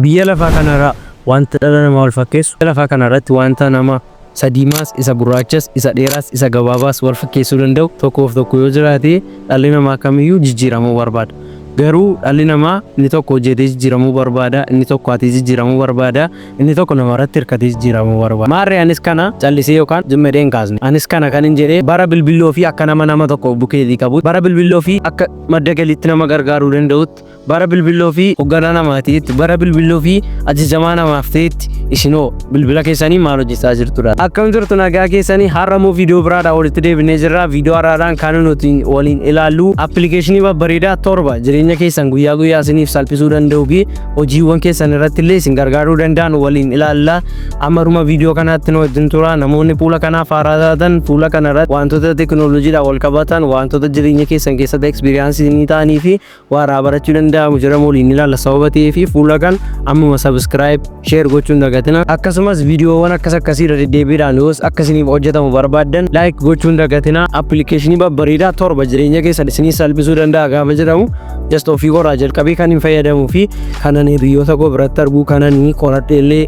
Biyya lafaa kanarraa wanta dhala namaa wal fakkeessu, biyya lafaa kanarratti wanta nama isa diimaas, isa gurraachas, isa dheeraas, isa gabaabaas wal fakkeessuu danda'u tokkoof tokko yoo jiraate, dhalli namaa kamiyyuu jijjiiramuu barbaada. Garuu dhalli namaa inni tokko hojjetee jijjiiramuu barbaada, inni tokko hatee jijjiiramuu barbaada, inni tokko namarratti hirkatee jijjiiramuu barbaada. Maarree, anis kana callisee yookaan zimmadee hin kaasne. Anis kana kan hin jedhee bara bilbiloo fi akka nama nama tokko bukeetii qabu, bara bilbiloo fi akka madda galiitti nama gargaaruu danda'utti, bara bilbiloo fi hoogganaa namaatiitti, bara bilbiloo fi ajajamaa namaaf ta'etti, isinoo bilbila keessanii maal hojjechaa jirtudha? Akkam jirtu? Nagaa keessanii? Har'a immoo viidiyoo biraadhaan walitti deebinee jirra. Viidiyoo har'aadhaan kan nuti waliin ilaallu appilikeeshinii babbareedaa torba jireenya keessan guyyaa guyyaa isiniif salphisuu danda'u fi hojiiwwan keessan irratti illee isin gargaaruu danda'an waliin ilaalla. Amma dhuma viidiyoo kanaatti nu wajjin tura. Namoonni fuula kanaaf haaraa taatan, fuula kana irratti wantoota teekinooloojiidhaan wal qabatan, wantoota jireenya keessan keessatti experience ni ta'anii fi waaraa barachuu danda'amu jedhamu waliin ilaalla sababa ta'ee fi fuula kan ammuma subscribe, share gochuun dagatina. Akkasumas viidiyoowwan akkas akkasii irra deddeebiidhaan yoos akka isiniif hojjetamu barbaaddan, like gochuun dagatina. Appilikeeshinii babbareedaa torba jireenya keessan isinii salphisuu danda'a gaafa jedhamu, just ofii koraa jalqabee kan hin fayyadamuu fi kanan hiriyoota koo biratti arguu kanan qoradhe illee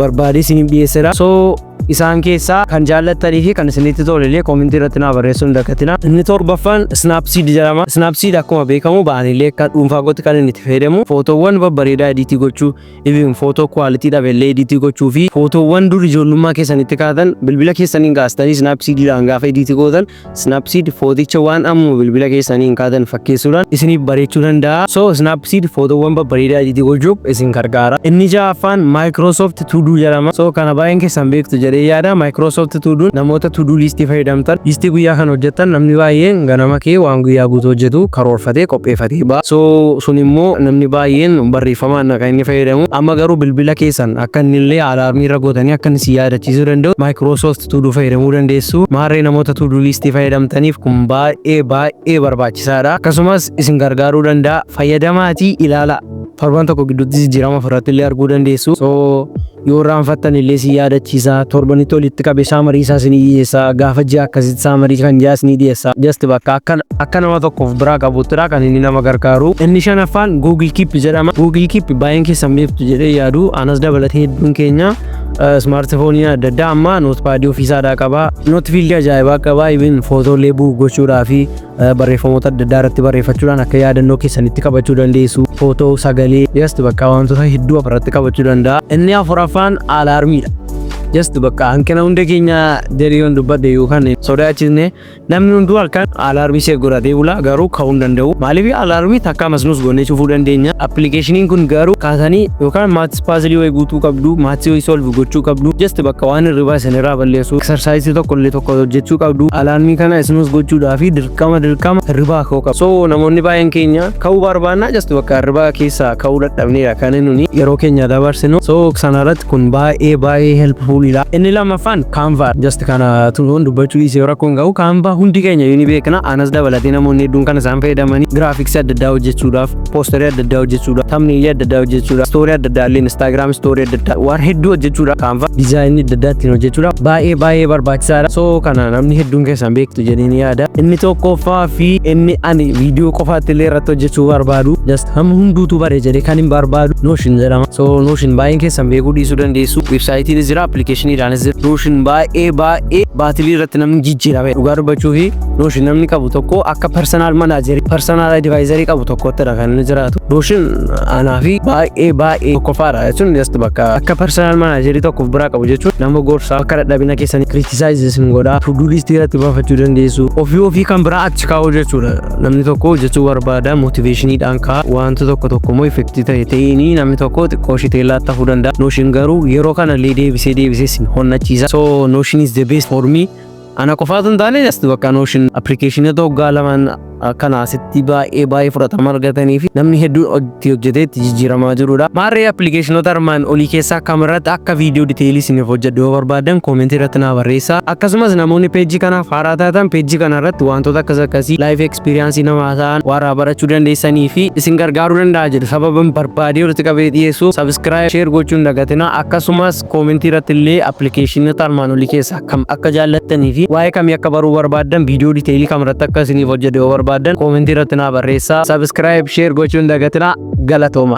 barbaadee isiniif dhiyeessedha. So isaan keessaa kan jaallattanii fi kan isinitti tole illee koomentii irratti naa barreessuu hin dagatina. Inni torbaffaan Snapseed jedhama. Snapseed akkuma beekamu ba'anillee akka dhuunfaa kootti kan inni itti fayyadamu footoowwan babbareedaa edit gochuu, even footoo quality dhabe illee edit gochuu fi footoowwan dur ijoollummaa keessanitti kaatan bilbila keessaniin kaastanii Snapseediidhaan gaafa edit gootan, Snapseed footicha waan ammuma bilbila keessaniin kaatan fakkeessuudhaan isiniif bareechuu danda'a. So Snapseed footoowwan babbareedaa edit gochuuf isin gargaara. Inni ja'affaan Microsoft To Do jedhama. So kana baay'een keessan beektu jedhee yaada. Microsoft To Do, namoota to do list fayyadamtan, listii guyyaa kan hojjettan, namni baay'een ganama kee waan guyyaa guutuu hojjetu karoorfatee qopheeffatee ba'a. So sun immoo namni baay'een barreeffamaan kan inni fayyadamu. Amma garuu bilbila keessan akka inni illee alarm irra gootanii akka inni si yaadachiisuu danda'u Microsoft To Do fayyadamuu dandeessu. Maarree, namoota to do list fayyadamtaniif kun baay'ee baay'ee barbaachisaadha. Akkasumas isin gargaaruu danda'a. Fayyadamaatii ilaala. Torban tokko gidduutti jijjiirama ofirratti illee arguu dandeessu. So yoo irraanfattan illee si yaadachiisa. Torbanitti walitti qabee summary isaa isinii dhiyeessa. Gaafa ji'a akkasitti summary kan ji'a isinii dhiyeessa. Just bakka akka nama tokkoof biraa qabuttidha kan inni nama gargaaru. Inni shanaffaan Google Keep jedhama. Google Keep baay'een keessan beektu jedhee yaadu. Anas dabalatee hedduun keenya smartphone adda addaa amma notepad ofiisaadhaa qaba. Note field ajaa'ibaa qaba. Even footoolee book gochuudhaa fi barreeffamoota adda addaa irratti barreeffachuudhaan akka yaadannoo keessanitti qabachuu dandeessu. Footoo, sagalee, just bakka wantoota hedduu ofirratti qabachuu danda'a. Inni afuraffaan alarmiidha. Just bakka hanqina hunda keenya jedhee yoon dubbadhe yookaan sodaachisne, namni hunduu halkan alarm ishee godhatee bula, garuu ka'uu hin danda'u. Maaliif? Alarm takka snooze goonee cufuu dandeenya. Appilikeeshiniin kun garuu kaasanii yookaan maths puzzle wayii guutuu qabdu, maths wayii solve gochuu qabdu, just bakka waan hirribaa isinirraa balleessu, exercise tokko illee tokko hojjechuu qabdu. Alarm kana snooze gochuudhaa fi dirqama dirqama hirribaa ka'uu qabu. So namoonni baay'een keenya ka'uu barbaanna, just bakka hirribaa keessaa ka'uu dadhabneera kan nuni yeroo keenya dabarsinu. So sanarratti kun baay'ee baay'ee helpful dha. Inni lammaffaan Canva. Just kana tunuun dubbachuu dhiisee rakkoon qabu. Canva hundi keenya ni beekna. Anas dabalatee namoonni hedduun kan isaan fayyadamanii graphics adda addaa hojjechuudhaaf, poster adda addaa hojjechuudhaaf, thumbnail adda addaa hojjechuudhaaf, story adda addaa illee, Instagram story adda addaa, waan hedduu hojjechuudhaaf, Canva design adda addaa ittiin hojjechuudhaaf baay'ee baay'ee barbaachisaadha. So kana namni hedduun keessan beektu jedhee ni yaada. Inni tokkoffaa fi inni ani viidiyoo qofaatti illee irratti hojjechuu barbaadu, just hamma hunduutu bare jedhee kan hin barbaadu, Notion jedhama. So Notion baay'een keessan beekuu dhiisuu dandeessu. Websiteiinis jira, appilikeeshiniidhaanis jira. Notion baay'ee baay'ee baatilii irratti namni jijjiirame. Dhugaa dubbachuu fi Notion namni qabu tokko akka personal manager, personal advisor qabu tokkottidha kan inni jiraatu. Notion anaa fi baay'ee baay'ee tokkoffaadha jechuun, just bakka akka personal manager tokko of biraa qabu jechuun, nama gorsaa, akka dadhabina keessanii criticize isin godhaa, to do list irratti baafachuu dandeessu. Ofii ofii kan biraa achi kaa'uu jechuudha. Namni tokko hojjechuu barbaada, motivationiidhaan ka'a. Wanta tokko tokko immoo effect ta'e ta'inii namni tokko xiqqoo ishee teellaatti hafuu danda'a. Notion garuu yeroo kana illee deebisee deebisee isin honnachiisa. So Notion is the best for me. Ana qofaatu hin taane, just bakka Notion appilikeeshinoota waggaa 2 kana asitti baay'ee baay'ee fudhatama argatanii fi namni hedduun itti hojjetee itti jijjiiramaa jirudha. Maarree, appilikeeshinoota armaan olii keessaa kamirratti akka viidiyoo detail isiniif hojjedhu yoo barbaadan, comment irratti naa barreessaa. Akkasumas namoonni peejii kanaaf haaraa taatan, peejii kana irratti wantoota akkas akkasii life experience namaa ta'an warraa barachuu dandeessanii fi isin gargaaruu danda'a jedhu sababan barbaadee walitti qabee dhiyeessu, subscribe, share gochuun dagatina. Akkasumas comment irratti illee appilikeeshinoota armaan olii keessaa kam akka jaallattanii fi waa'ee kamii akka baruu barbaaddan, viidiyoo detail kamirratti akka isiniif hojjedhu yoo barbaadan, comment irratti naa barreessaa. Subscribe, share gochuun dagatina. Galatooma.